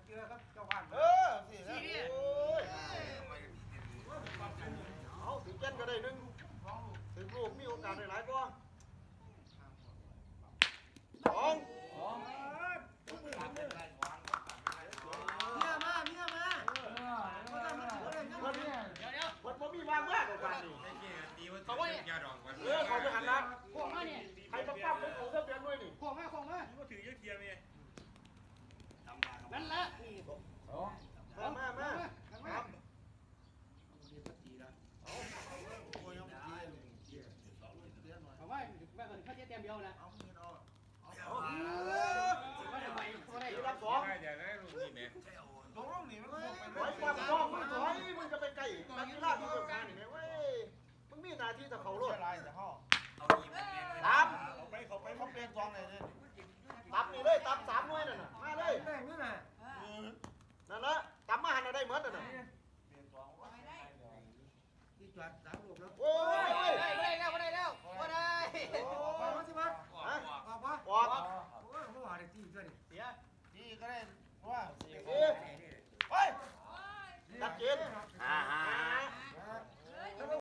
ເອີ ຊິແລ້ວ ໂອ້ຍ ເອົາ ຖືກແກ່ນກໍໄດ້ໜຶ່ງ ຖືກລູກມີໂອກາດໄດ້ຫຼາຍກວ່າ ສອງ ເມຍມາ ເມຍມາ ເພິ່ນ ເພິ່ນບໍ່ມີວາງມາດອກບາດນີ້ ເຂົາໄວ້ ເອີ ເຂົາໄປຫັ້ນລະ ຂວາງມານີ້ ໃຫ້ປັບປັບເຂົາເສື້ອແປດໜ່ວຍນີ້ ຂວາງມາ ຂວາງມາ ບໍ່ຖືກຈັກເທື່ອແມ່ ນັ້ນລະ ນີ້ ມາ ມາ ມາ ມາ ມາ ເອົາ ເອົາໄວ້ ມາ ເຂົາເຈັດແຕ້ມດຽວນະ ເອົາ ເອົາ ເອົາ ເອີ ວ່າທຳໄມບໍ່ໄດ້ ລັບສອງ ໄດ້ແຕ່ໄດ້ລູກນີ້ແໝ່ ຕົກລົງນີ້ມັນ ຖອຍ ປອບ ປອບ ມັນຖອຍ ມັນຈະໄປໃກ້ ນັກກິລາທີ່ເບິ່ງຫານີ້ແໝ່ເວີຍ ມຶງມີໜ້າທີ່ແຕ່ເຂົ້າໂລດ ຫຼາຍແຕ່ເຮົາ ຕາມ ເຂົ້າໄປ ເຂົ້າໄປ ເຂົາເປັນສອງໄດ້ເດ້ ຕຳນີ້ເລີຍ ຕຳສາມໜ່ວຍນັ້ນນະ ມາເລີຍ ແມ່ນຢູ່ນະ ເອີ ນັ້ນລະ ຕຳມາຫັ້ນນະ ໄດ້ໝົດນັ້ນນະ ເປັນສອງ ທີ່ຈອດສາມລູກເນາະ ໂອ້ຍ ບໍ່ໄດ້ ບໍ່ໄດ້ແລ້ວ ບໍ່ໄດ້ແລ້ວ ບໍ່ໄດ້ ໂອ້ຍ ມາຊິມາ ຮະ ອອກບໍ່ ອອກ ໂອ້ຍ ບໍ່ວ່າໄດ້ຕີຕົວນີ້ ເສຍ ນີ້ກໍໄດ້ ວ່າ ເສຍ ເອີ ໄປ ຊັດເຈນ ອ່າຮ